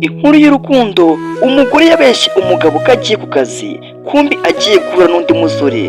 Inkuru y'urukundo: umugore yabeshye umugabo ko agiye ku kazi, kumbi agiye guhura n'undi musore.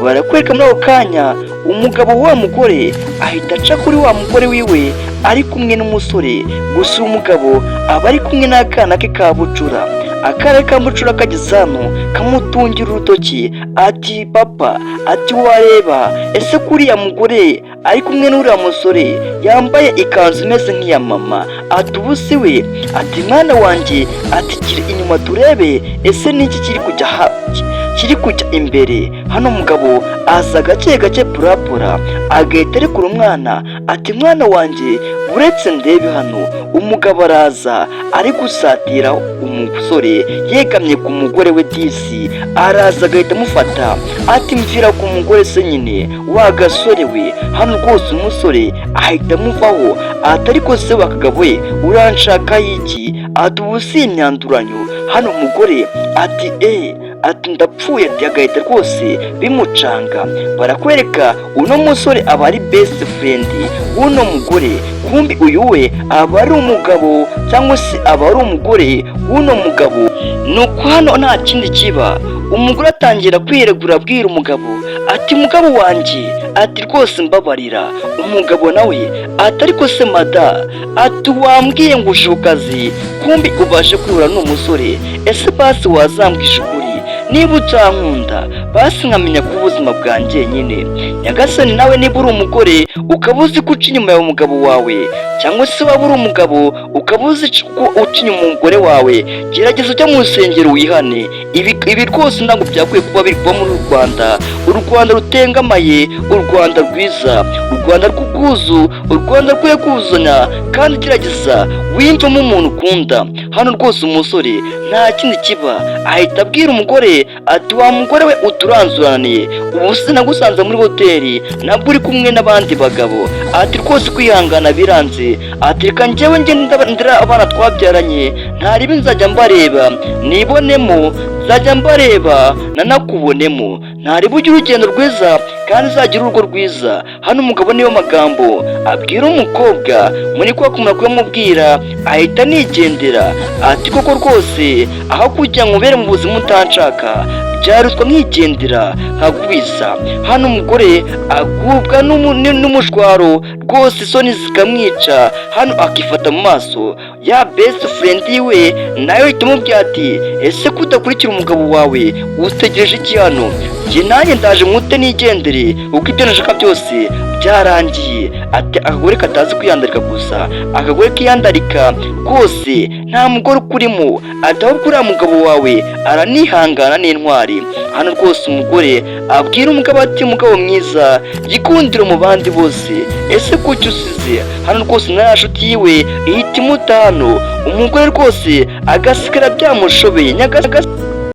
Barakwereka muri ako kanya umugabo wa mugore ahita aca kuri wa mugore wiwe ari kumwe n'umusore. Gusa uyu mugabo aba ari kumwe n'akana ke ka bucura. Akana ke ka bucura kageze hano kamutungira urutoki ati: "Papa," ati, "wareba ese kuriya mugore ari kumwe n'uriya musore yambaye ikanzu imeze nk'iya mama?" Ati: "Ubu si we?" Ati: "Mwana wanjye," ati, "gira inyuma turebe ese niki kiri kujya ha kiri kujya imbere hano." Umugabo aza gake gake purapura, agahita arekura umwana ati: "Mwana wanjye, uretse ndebe hano." Umugabo araza ari gusatira umusore yegamye ku mugore we disi, araza agahita amufata ati: "Mvira ku mugore se nyine wa gasore we." Hano rwose umusore ahita amuvaho ati: "Ariko se wa kagabo we, uranshaka iki?" Ati: "Ubu si imyanduranyo." Hano umugore ati: "Eee," ati, "ndapfuye," ati agahita rwose bimucanga. Barakwereka uno musore aba ari best friend w'uno mugore, kumbi uyu we aba ari umugabo cyangwa se aba ari umugore w'uno mugabo. Nuko hano nta kindi kiba, umugore atangira kwiregura abwira umugabo ati: "Mugabo wanjye," ati, "rwose mbabarira." Umugabo nawe ati: "Ariko se mada," ati, "wambwiye ngo uje ku kazi, kumbi ubashe kwihura n'umusore. Ese basi wazambwisha ukuri niba utankunda, basi nkamenya ko ubuzima bwanjye nyine?" Nyagasani, nawe niba uri umugore ukaba uzi ko uca inyuma yawe umugabo wawe, cyangwa se waba uri umugabo ukaba uzi ko uca inyuma umugore wawe, gerageza ujya mu rusengero wihane. Ibi rwose ntabwo byakwiye kuba biri kuba muri uru Rwanda, u Rwanda rutengamaye, u Rwanda rwiza, u Rwanda rw'ubwuzu, u Rwanda rukwiye kuzana. Kandi gerageza wiyumvemo umuntu ukunda. Hano rwose umusore nta kindi kiba, ahita abwira umugore ati: "Wa mugore we, uturanzuraniye, ubu sinagusanze muri hoteli nabwo uri kumwe n'abandi bagabo?" Ati: "Rwose kwihangana biranze." Ati: "Reka njyewe ngende ndera abana twabyaranye, ntaribi nzajya mbareba nibonemo, nzajya mbareba nanakubonemo. Ntariba, ugire urugendo rwiza kandi uzagira urugo rwiza." Hano umugabo niyo magambo abwira umukobwa muri kwa kumara kuyamubwira ahita anigendera ati: "Koko rwose aho kugira ngo ubere mu buzima utanshaka, byarutwa nkigendera nkakubisa." Hano umugore agubwa n'umushwaro rwose, isoni zikamwica. Hano akifata mu maso, ya best friend we nawe ihita imubwira ati: "Ese ko udakurikira umugabo wawe, utegereje iki hano? Njye nanjye ndaje mwute nigendere, kuko ibyo nashaka byose byarangiye." Ati: "Akagore katazi kwiyandarika gusa, akagore kiyandarika rwose nta mugore ukurimo." Ati: "Ahubwo uriya mugabo wawe aranihangana n'intwari." Hano rwose umugore abwira umugabo ati: "Mugabo mwiza, gikundiro mu bandi bose, ese kuki usize?" Hano rwose na ya nshuti yiwe ihita imuta hano, umugore rwose agasigara byamushobeye. Nyagasani.